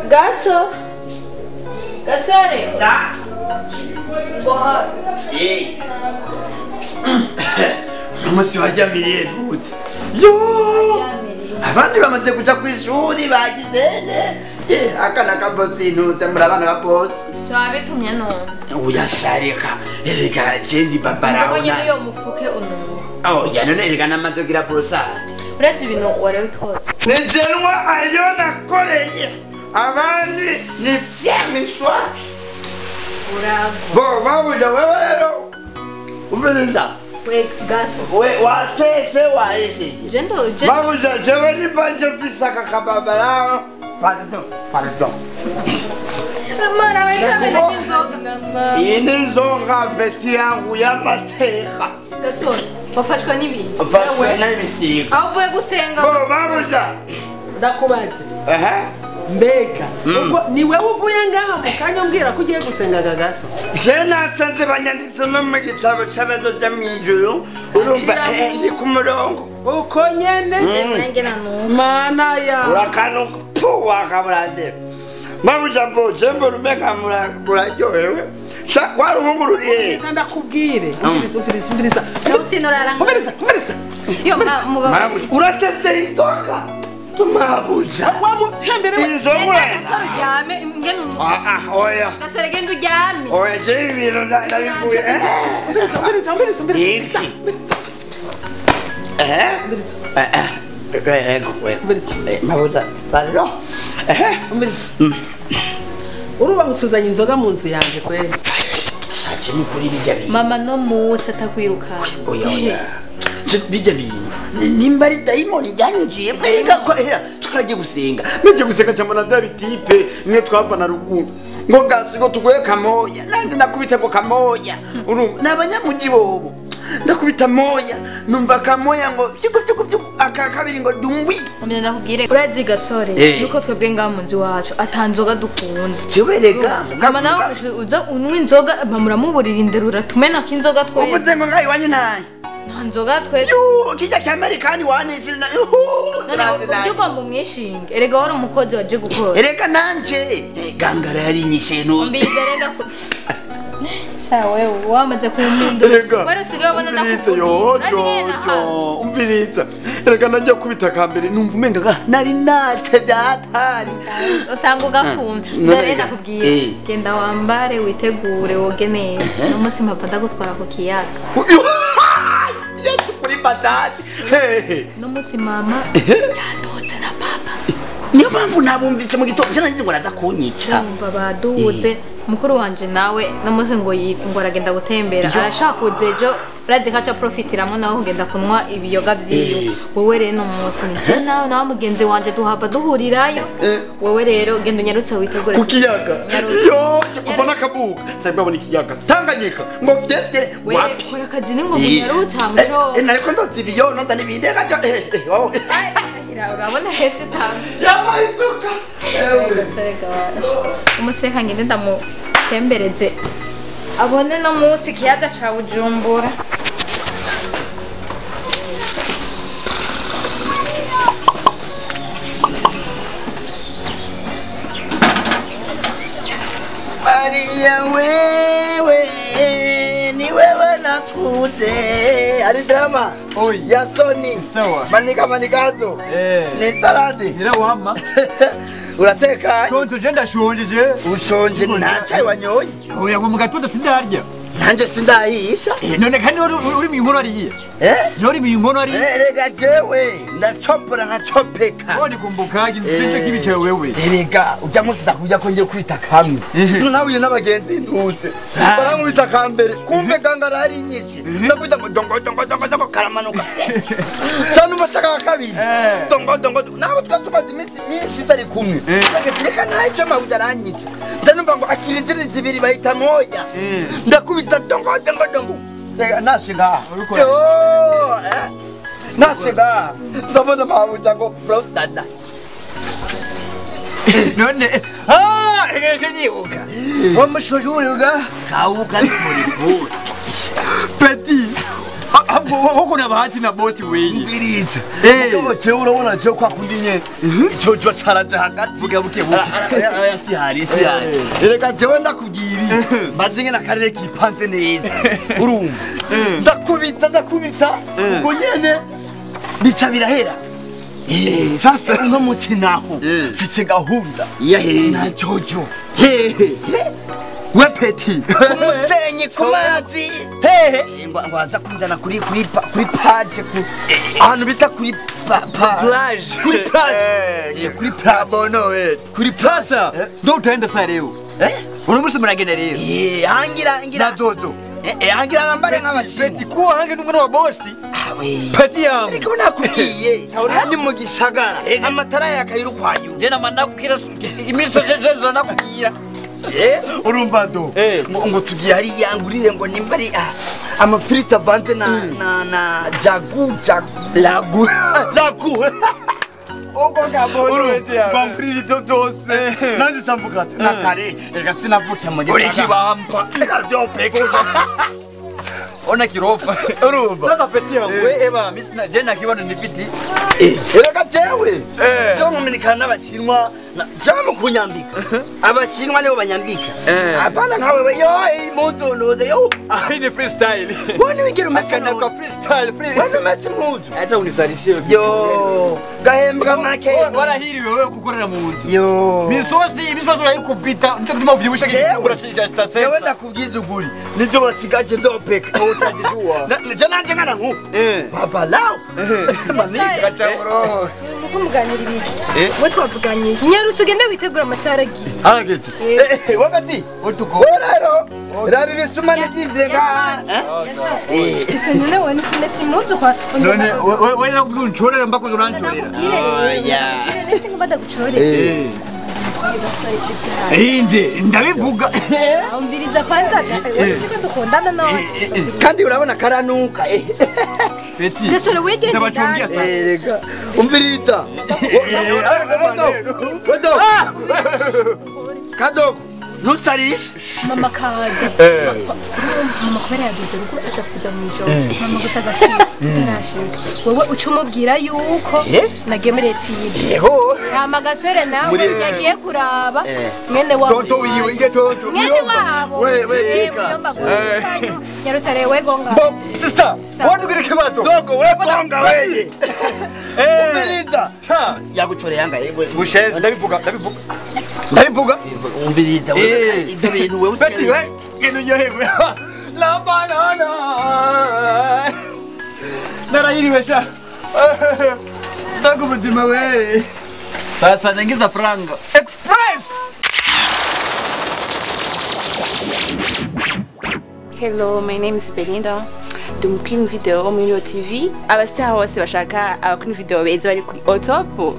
Gaso. Gasore. Da. Boha. Eh. Umunsi wajyamiriye ntutse. Yo! Abandi bamaze kuja kwishuri bagize ne. Eh, akana ka bosi ntutse muri abana ba bosi. Sabe tumye none. Uyasharika. Erega jendi babara. Mbonye niyo mufuke unuwo. Oh, ya none erega namaze kugira brosade. Uretse ibintu wari wikoze. Nijenwa ayo nakoreye. Abandi ni fyamishwa. Urago. Bo babuja wewe rero. Umviriza. We gas. We watetse waishe. Jendo jendo. Babuja jewe nibanje mfisa kakababara. Pardon, pardon. Mara we kamena inzoga. Iyi ni inzoga beti yangu y'amateka. Gasore, wafashwa n'ibintu. Mfashwa n'ibisiga. Aho uvuye gusenga. Bo babuja. Ndakubaze. Aha. Mbega ubwo ni wewe uvuye ngaha mu kanya umbwira ko ugiye gusenga gagaso. Je nasanze banyanditsemo mu gitabo cy'abazoja mw'ijuru urumva ndi ku murongo uko nyene mana ya urakanuka pu wakaburande mabuja mbo jembo rumeka muraryohewe waruhungururiye. Umviriza ndakubwire. Umviriza umviriza umviriza. Usinorara. Umviriza umviriza. Yo muba uratese inzoga. Tumabuja. Wamutembere inzoga. Gasore uryame ngene Ah ah oya. Gasore genda uryame. Oya je ibintu ndabivuye. Umviriza umviriza umviriza umviriza. Eh? Umviriza. Eh eh. Umviriza. Mabuja. Pardon. Eh? Umviriza. Uruba usuzanya inzoga mu nzu yanje kweli. Saje ni kuri bijya bintu. Mama no musa atakwirukana. Oya oya. Bijya bintu. Nimba ari dayimoni ryanyinjiye mwereka ko era tukaragiye gusenga. Meje gusenga cyangwa na bya bitipe mwe twava na ruguru. Ngo gasi ngo tugoye kamoya. Nandi nakubita ko kamoya. Urumva nabanyamuji bobo. Ndakubita moya numva kamoya ngo cyuko cyuko cyuko aka kabiri ngo dungwi. Umenya ndakubwire urazi Gasore yuko twebwe ngaha mu nzu wacu atanzoga dukunda. Jewerega mama nawe uza unywa inzoga muramuburira inderura tumena ko inzoga twese. Uvuze ngo ngayi wanyu ntaye. Nta nzoga twese. Yo kijya cya Amerikani wanisi na none ugomba umwishinge erega wari umukozi waje gukora. Erega nanje gangara yari nyishe no. Mbize rega wewe wamaze kumindura wari usigaye ubona ndakukunda. Umviriza erega najya kubita kambere numva umenga nari natse byatari usanga ugakunda. Ndare ndakubwiye genda wambare witegure woge neza no munsi mpapa ndagutwara ku kiyaga. Yesu kuri bataji no munsi mama yadotse na papa niyo mpamvu nabumvise mu gitondo nzi ngo araza kunyica. Baduze mukuru wanje nawe namuze ngo ngo aragenda gutembera arashaka ejo urazi kaca profitiramo nawe kugenda kunwa ibiyoga byiwe. Wowe rero no munsi ni nawe nawe mugenzi wanje duhava duhurirayo. Wowe rero genda unyarutse witegure ku kiyaga. Yo kubona kabuka sai babona ikiyaga Tanganyika ngo vyese wapi kora akazi ni ngo munyarutse amuco nariko ndozi ibiyo noza n'ibindi gaca wowe urabona hepfo utanga yabaye isuka. Umuseka ngende ndamutembereze abone no munsi ikiyaga ca Bujumbura. Maria wewe ni wewe nakuze ari drama ya Sony manika manikazo ni saladi nirawama urateka tonto je ndashonje je ushonje nta wanyoye oya ngo mu gatondo sindarya nanje sindahisha none kandi uri mu inkono ariye uri mu inkono ariye erega jewe ndachopora nkachopeka none kumbuka igice kibicaye wewe erega ujya munsi ndakujya ko ngiye kwita kamwe nahuye n'abagenzi ntutse baramwita kambere kumve gangara ari nyinshi ndakwita ngo dongo dongo dongo dongo karamanuka cyane umashaka kabiri dongo dongo nabo twatumaze iminsi myinshi tutari kumwe reka ntacyo mabuja aranyica ndanumva ngo akirinzira zibiri bahita moya ndakubita dongo dongo dongo nashiga nashiga ndabona mabuja ngo brosada none egeje nyibuka wamushujuriga kawuka ni muri petit Huko na bahati na bosi wewe. Mbiriza. Jewe urabona jewe kwa kundi nye. Ico jwa caraje hagati. Vuga buke buke. Aya si hari si hari. Erega jewe ndakubwiye ibi. Maze ngena karere kipanze neza. Urumva. Ndakubita ubwo nyene bica birahera. Sasa uno munsi naho mfise gahunda na Jojo. We peti kumusenyi ku mazi ngo aza kunjana kuri page ku ahantu bita kuri plage kuri plage kuri plage bono we kuri sasa ndo utaenda sasa leo uno munsi muragenda rero angira na Jojo angira nambare nk'abashinwa peti kuwa hange n'umwana wa bosi peti yangu ariko nakubwiye handi mu gisagara amatara yakayira ukwayo je namandakukira imisozi jezo nakubwira urumva do ngo tugiye hari yangurire ngo nimba ari amafiriti avanze na na jagu lagu lagu uko ngabona ngurire ibyo byose nanjye cambuka ati nakare reka sinavuke mu gisagara uri kibamba ndavyopeka ona kirofa urumva sasa peti yangu we eba mimi je nakiona nipiti erega jewe jewe nkominikana n'abashinwa jewe mu kunyambika abashinwa nibo banyambika apana nkawe we yo impuzu nuze yo ni freestyle wone wigira umese akana ka freestyle free wone umese impuzu acha unisalishie yo gahembwa make warahiriwe wewe kukorera mu nzu yo misozi urayikubita nico gituma uvyibusha kigura cha jewe ndakubwiza ukuri nivyo basigaje ndopeka utajijua je nanje ngana nkuko baba lao manika chauro muko muganira ibiki we twavuganye nyarusi ugende witegura amasaha aragiye arageze wakati utuko rero rabi bisuma n'ivyinjire nga ese none we nikumesa impuzu kwa none we nakubwira unchorera mbako uranchorera oya nese ngomba ndaguchorera inde ndabivuga umviriza kwanza wewe dukundana nawe kandi urabona karanuka Beti gasore wegende ndabachungia sasa erega umviriza wedo kadoko ntusarishe mama kaza mama kubera yaduze ruguru aza kuza mu ijoro mama gusa agashika tutarashika wowe uca umubwira yuko nagemereye tibe hama gasore nawe yagiye kuraba mwene wabo tonto wiwe inge tonto mwene wabo we tika nyarutare we gonga sister wandugire kibazo dogo we gonga weye umviriza yaguchoreye anga yewe bushe ndabivuga umviriza wewe ibyo bintu wewe usigaye genu yohewe la banana narahiriwe sha ndagubuzima we sasa naingiza franga express. Hello, my name is Belinda. Ndi umukinyi video muri TV. Abastar bose bashaka abakinyi video beza bari kuri Otop.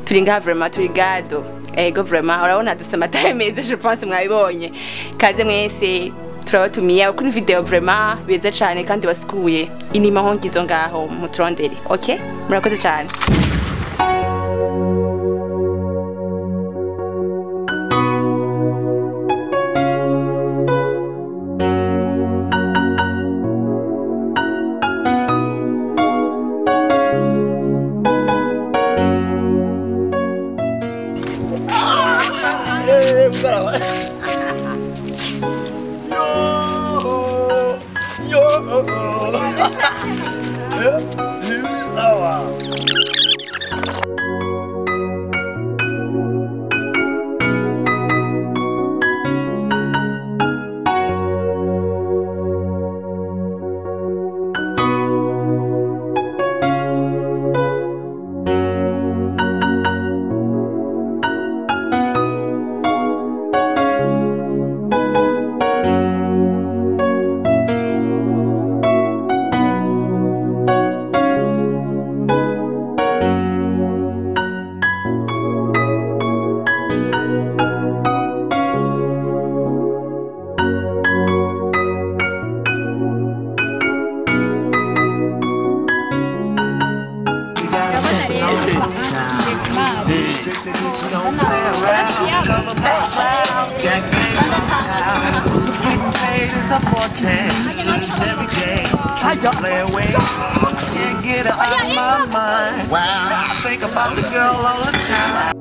Turi ngaha vraiment turi gado. Ego vraiment urabona dufite amataye meza je pense mwabibonye. Kaze mwese turabatumiye abakinyi video vraiment beza cyane kandi basukuye. Inima hongizo ngaho muturondere. Okay? Murakoze cyane. She's a forte every day. Play away. I can't get her out of my mind. Wow. I think about the girl all the time.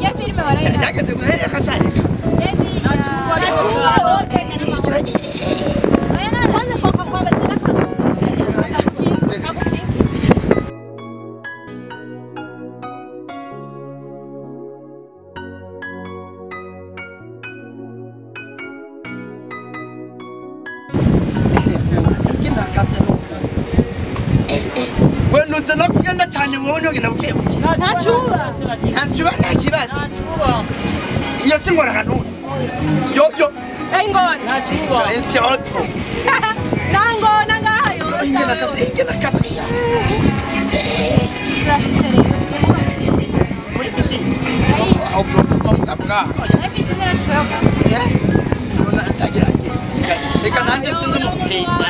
Ya filime warayira. Byageze guherera kasharika. Kugenda cyane wowe ntugenda bukebuke. Ntacuba. Ntacuba nta kibazo. Iyo si ngora kanutse. Yo yo. Ingona. Ntacuba. Insyoto. Nangona ngaha yo. Ingena kata ingena kata. Turashitse rero tugenda muri piscine. Muri piscine. Aho tuma mugabwa. Muri piscine ratwoga. Eh? Urabona ndagerageza. Reka nanjye sindi umupeza.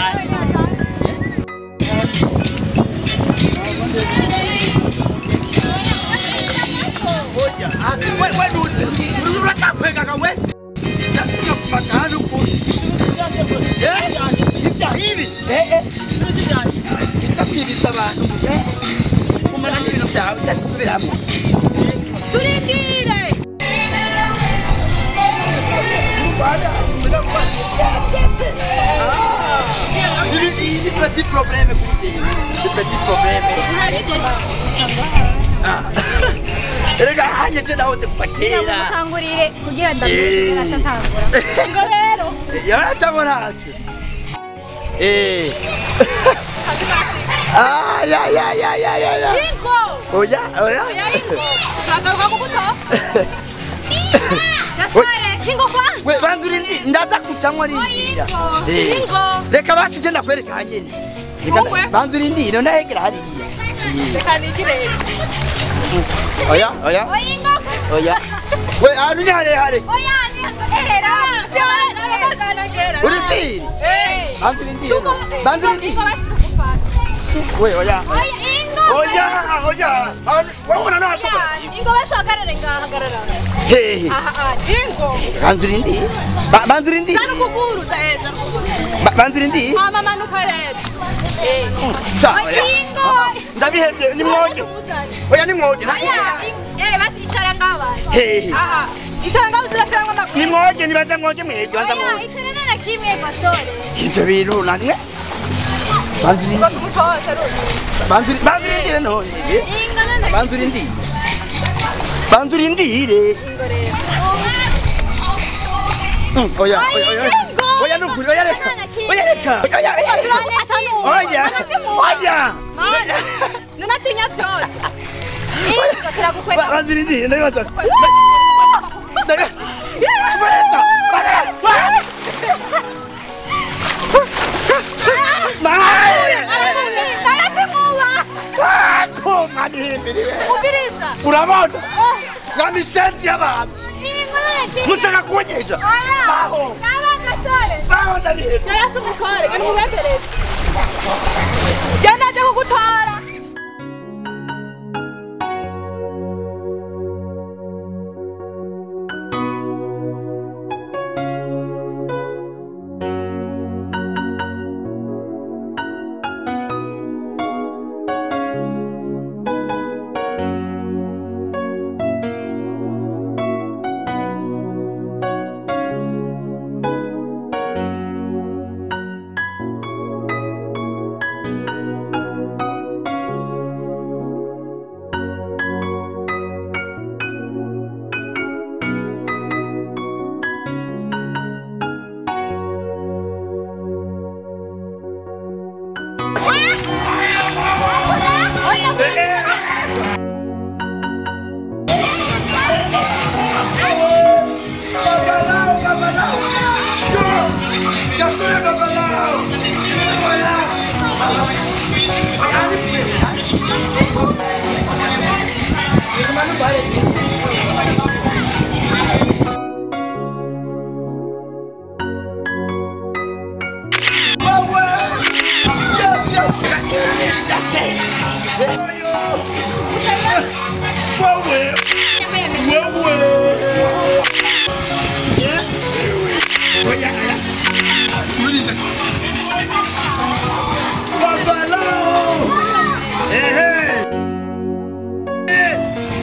Turindire. Des petits problèmes, des petits problèmes. Erega hanye je naho tepakera. Mutangurire kugira ndamubwira acha ntangura. Ngo rero. Yaracabona ati. Eh. Ah ya ya ya ya ya ya. Ingo. Oya oya. Oya ingo. Turagaruka kuguto. Gasore, ingo kwa. We banzuri ndi ndaza kucamwa rindira. Ingo. Reka basi je ndakwereka hanyene. Reka banzuri ndi no ndahegera hariya. Reka nigire. Oya oya. Oya ingo. Oya. We ahantu ni harehare. Oya ni ehera. Uri si? Eh. Banzuri ndi. Banzuri ndi. We oya. Oya ingo. Oya oya. Wewe unana hashobora. Ingo bashagarare ngahagarara. Hehe. Aha ingo. Banzuri ndi. Banzuri ndi. Zana ukuguru zana ukuguru. Banzuri ndi. Mama manuka rero. Eh. Sha. Ingo. Ndabihebye ni mwoge. Oya ni mwoge. Eh basi icara ngaho basi. Hehe. Aha. Icara ngaho uzashiramo amakuru. Ni mwoge nibaza mwoge mwebwe baza mwoge. Oya icara na kimwe gasore. Ivyo bintu namwe. Banzuri ndi. Banzuri banzuri ndi no. Ingo nana. Banzuri ndi. Banzuri ndire. Oya oya oya. Oya nukuri oya reka. Oya reka. Oya oya. Oya. Oya. Nunatinya byose. Ingo turagukwega. Banzuri ndi ndabibaza. Urabona? Namishenzi y'abantu. Mushaka kunyica? Baho. Baho ndabihebye. Yarasi umutware, genda umwempereze. Genda ajye kugutora.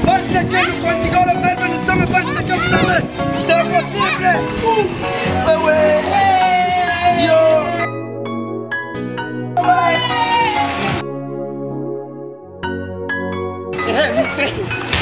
Parce que nous 3.